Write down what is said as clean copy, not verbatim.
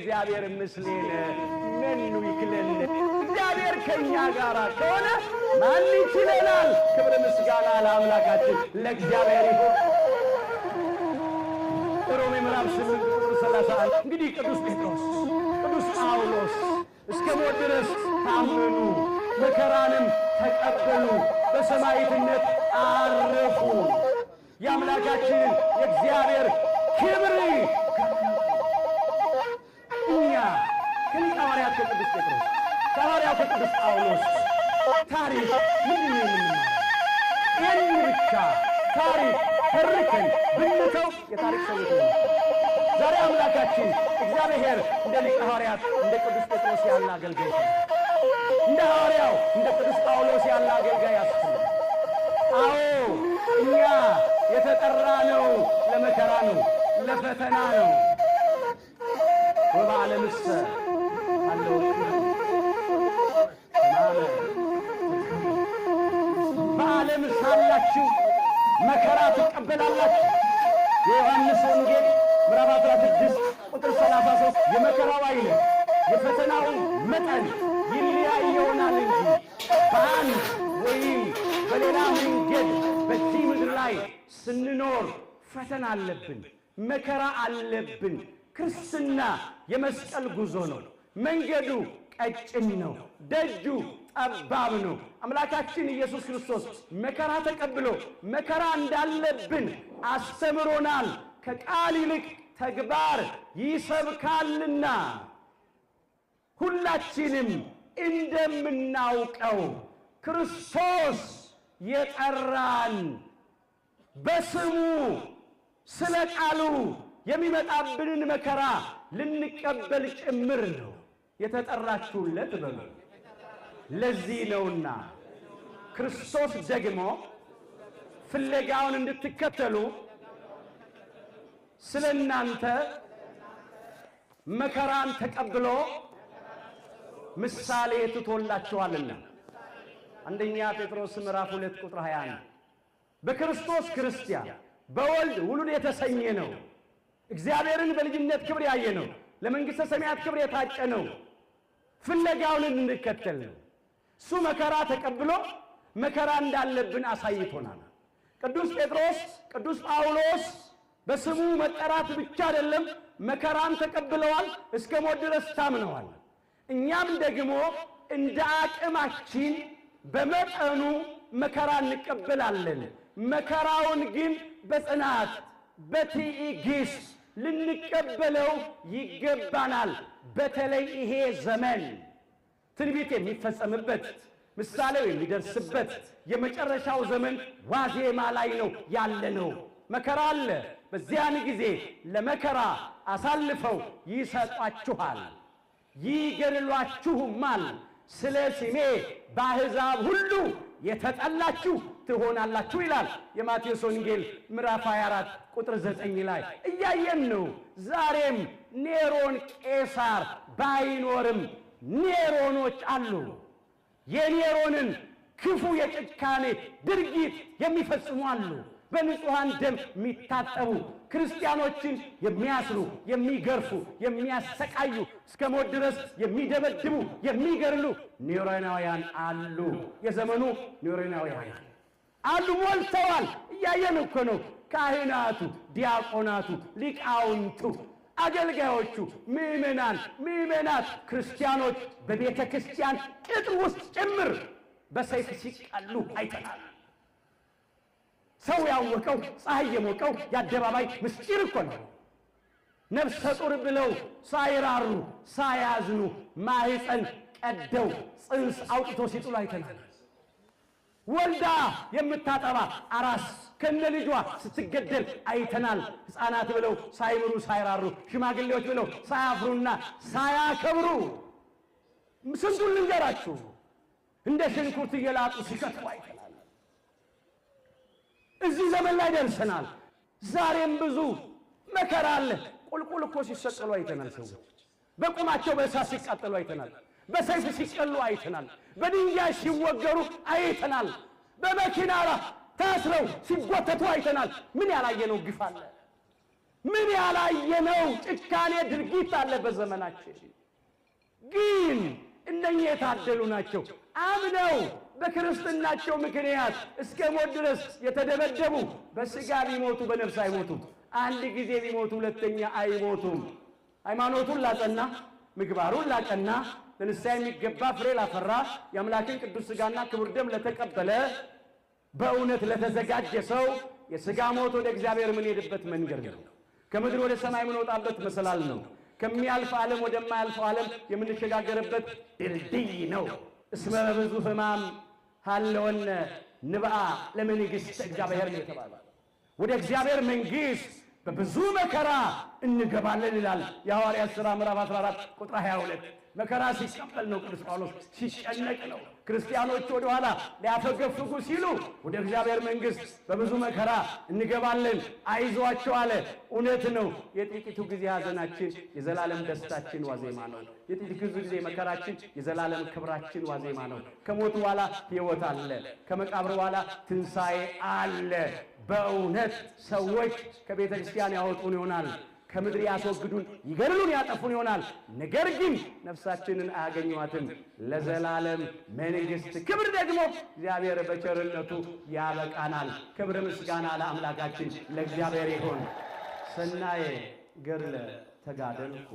እግዚአብሔር ምስሌነ መኑ ይክለነ። እግዚአብሔር ከእኛ ጋር ከሆነ ማን ይችለናል? ክብር ምስጋና ለአምላካችን ለእግዚአብሔር ይሁን። ሮሜ ምዕራፍ 8 ቁጥር 31። እንግዲህ ቅዱስ ጴጥሮስ፣ ቅዱስ ጳውሎስ እስከ ሞት ድረስ ታመኑ፣ መከራንም ተቀበሉ፣ በሰማዕትነት አረፉ። የአምላካችንን የእግዚአብሔር ክብር እኛ ከሊቀ ሐዋርያት ከቅዱስ ጴጥሮስ፣ ከሐዋርያው ከቅዱስ ጳውሎስ ታሪክ ምንድን ነው የምንማረው? ይህን ብቻ ታሪክ ተርከን ብንተው የታሪክ ሰዎች ነው። ዛሬ አምላካችን እግዚአብሔር እንደ ሊቀ ሐዋርያት እንደ ቅዱስ ጴጥሮስ ያለ አገልጋይ፣ እንደ ሐዋርያው እንደ ቅዱስ ጳውሎስ ያለ አገልጋይ ያስፈልጋል። አዎ፣ እኛ የተጠራነው ለመከራ ነው፣ ለፈተና ነው። ወበዓለምሰ አለው፣ በዓለም ሳላችሁ መከራ ትቀበላላችሁ። የዮሐንስ ወንጌል ምዕራፍ 16 ቁጥር 33። የመከራው አይነት የፈተናው መጠን ይለያይ ይሆናል እንጂ በአንድ ወይም በሌላ መንገድ በዚህ ምድር ላይ ስንኖር ፈተና አለብን፣ መከራ አለብን። ክርስትና የመስቀል ጉዞ ነው። መንገዱ ቀጭን ነው፣ ደጁ ጠባብ ነው። አምላካችን ኢየሱስ ክርስቶስ መከራ ተቀብሎ መከራ እንዳለብን አስተምሮናል። ከቃል ይልቅ ተግባር ይሰብካልና ሁላችንም እንደምናውቀው ክርስቶስ የጠራን በስሙ ስለ ቃሉ የሚመጣብንን መከራ ልንቀበል ጭምር ነው። የተጠራችሁለት በሉ። ለዚህ ነውና ክርስቶስ ደግሞ ፍለጋውን እንድትከተሉ ስለ እናንተ መከራን ተቀብሎ ምሳሌ ትቶላችኋልና። አንደኛ ጴጥሮስ ምዕራፍ 2 ቁጥር 21። በክርስቶስ ክርስቲያን፣ በወልድ ውሉድ የተሰኘ ነው። እግዚአብሔርን በልጅነት ክብር ያየ ነው። ለመንግሥተ ሰማያት ክብር የታጨ ነው። ፍለጋውን እንድንከተል ነው። እሱ መከራ ተቀብሎ መከራ እንዳለብን አሳይቶናል። ቅዱስ ጴጥሮስ፣ ቅዱስ ጳውሎስ በስሙ መጠራት ብቻ አይደለም፣ መከራን ተቀብለዋል፣ እስከ ሞት ድረስ ታምነዋል። እኛም ደግሞ እንደ አቅማችን በመጠኑ መከራ እንቀበላለን። መከራውን ግን በጽናት በትዕግስት ልንቀበለው ይገባናል። በተለይ ይሄ ዘመን ትንቢት የሚፈጸምበት፣ ምሳሌው የሚደርስበት የመጨረሻው ዘመን ዋዜማ ላይ ነው ያለነው። መከራ አለ። በዚያን ጊዜ ለመከራ አሳልፈው ይሰጧችኋል፣ ይገድሏችሁማል። ስለ ስሜ በአሕዛብ ሁሉ የተጠላችሁ ትሆናላችሁ ይላል የማቴዎስ ወንጌል ምዕራፍ 24 ቁጥር 9 ላይ። እያየን ነው። ዛሬም ኔሮን ቄሳር ባይኖርም ኔሮኖች አሉ። የኔሮንን ክፉ የጭካኔ ድርጊት የሚፈጽሙ አሉ። በንጹሐን ደም የሚታጠቡ፣ ክርስቲያኖችን የሚያስሩ፣ የሚገርፉ፣ የሚያሰቃዩ፣ እስከ ሞት ድረስ የሚደበድቡ፣ የሚገድሉ ኔሮናውያን አሉ። የዘመኑ ኔሮናውያን አሉ፣ ሞልተዋል። እያየን እኮ ነው። ካህናቱ፣ ዲያቆናቱ፣ ሊቃውንቱ፣ አገልጋዮቹ፣ ምዕመናን፣ ምዕመናት፣ ክርስቲያኖች በቤተ ክርስቲያን ቅጥር ውስጥ ጭምር በሰይፍ ሲቀሉ አይተናል። ሰው ያወቀው፣ ፀሐይ የሞቀው የአደባባይ ምስጢር እኮ ነው። ነፍሰ ጡር ብለው ሳይራሩ ሳያዝኑ ማህፀን ቀደው ፅንስ አውጥቶ ሲጥሉ አይተናል። ወልዳ የምታጠባ አራስ ከነ ልጇ ስትገደል አይተናል። ሕፃናት ብለው ሳይምሩ ሳይራሩ፣ ሽማግሌዎች ብለው ሳያፍሩና ሳያከብሩ፣ ስንቱን ልንገራችሁ፣ እንደ ሽንኩርት እየላጡ ሲከትፉ አይተናል። እዚህ ዘመን ላይ ደርሰናል። ዛሬም ብዙ መከራ አለ። ቁልቁል እኮ ሲሰቀሉ አይተናል። ሰዎች በቁማቸው በእሳት ሲቃጠሉ አይተናል። በሰይፍ ሲቀሉ አይተናል። በድንጋይ ሲወገሩ አይተናል። በመኪና ታስረው ሲጎተቱ አይተናል። ምን ያላየነው ግፍ አለ? ምን ያላየነው ጭካኔ ድርጊት አለ በዘመናችን። ግን እነኚህ የታደሉ ናቸው። አምነው በክርስትናቸው ምክንያት እስከ ሞት ድረስ የተደበደቡ፣ በስጋ ቢሞቱ በነፍስ አይሞቱም። አንድ ጊዜ ቢሞቱ ሁለተኛ አይሞቱም። ሃይማኖቱን ላጸና፣ ምግባሩን ላቀና፣ ለንስሐ የሚገባ ፍሬ ላፈራ፣ የአምላክን ቅዱስ ሥጋና ክቡር ደም ለተቀበለ፣ በእውነት ለተዘጋጀ ሰው የሥጋ ሞት ወደ እግዚአብሔር የምንሄድበት መንገድ ነው። ከምድር ወደ ሰማይ የምንወጣበት መሰላል ነው። ከሚያልፍ ዓለም ወደማያልፈው ዓለም የምንሸጋገርበት ድልድይ ነው። እስመ በብዙ ሕማም ሀለወነ ንብአ ለመንግሥተ እግዚአብሔር ነው የተባለው። ወደ እግዚአብሔር መንግሥት በብዙ መከራ እንገባለን ይላል የሐዋርያት ሥራ ምዕራፍ 14 ቁጥር 22። መከራ ሲቀበል ነው ቅዱስ ጳውሎስ ሲጨነቅ ነው። ክርስቲያኖች ወደኋላ ሊያፈገፍጉ ሲሉ ወደ እግዚአብሔር መንግሥት በብዙ መከራ እንገባለን፣ አይዟቸው አለ። እውነት ነው። የጥቂቱ ጊዜ ሐዘናችን የዘላለም ደስታችን ዋዜማ ነው። የጥቂቱ ጊዜ መከራችን የዘላለም ክብራችን ዋዜማ ነው። ከሞት በኋላ ሕይወት አለ። ከመቃብር በኋላ ትንሣኤ አለ። በእውነት ሰዎች ከቤተ ክርስቲያን ያወጡን ይሆናል፣ ከምድር ያስወግዱን፣ ይገድሉን፣ ያጠፉን ይሆናል። ነገር ግን ነፍሳችንን አያገኟትም። ለዘላለም መንግሥት ክብር ደግሞ እግዚአብሔር በቸርነቱ ያበቃናል። ክብር ምስጋና ለአምላካችን ለእግዚአብሔር ይሁን። ሰናየ ገድለ ተጋደልኩ።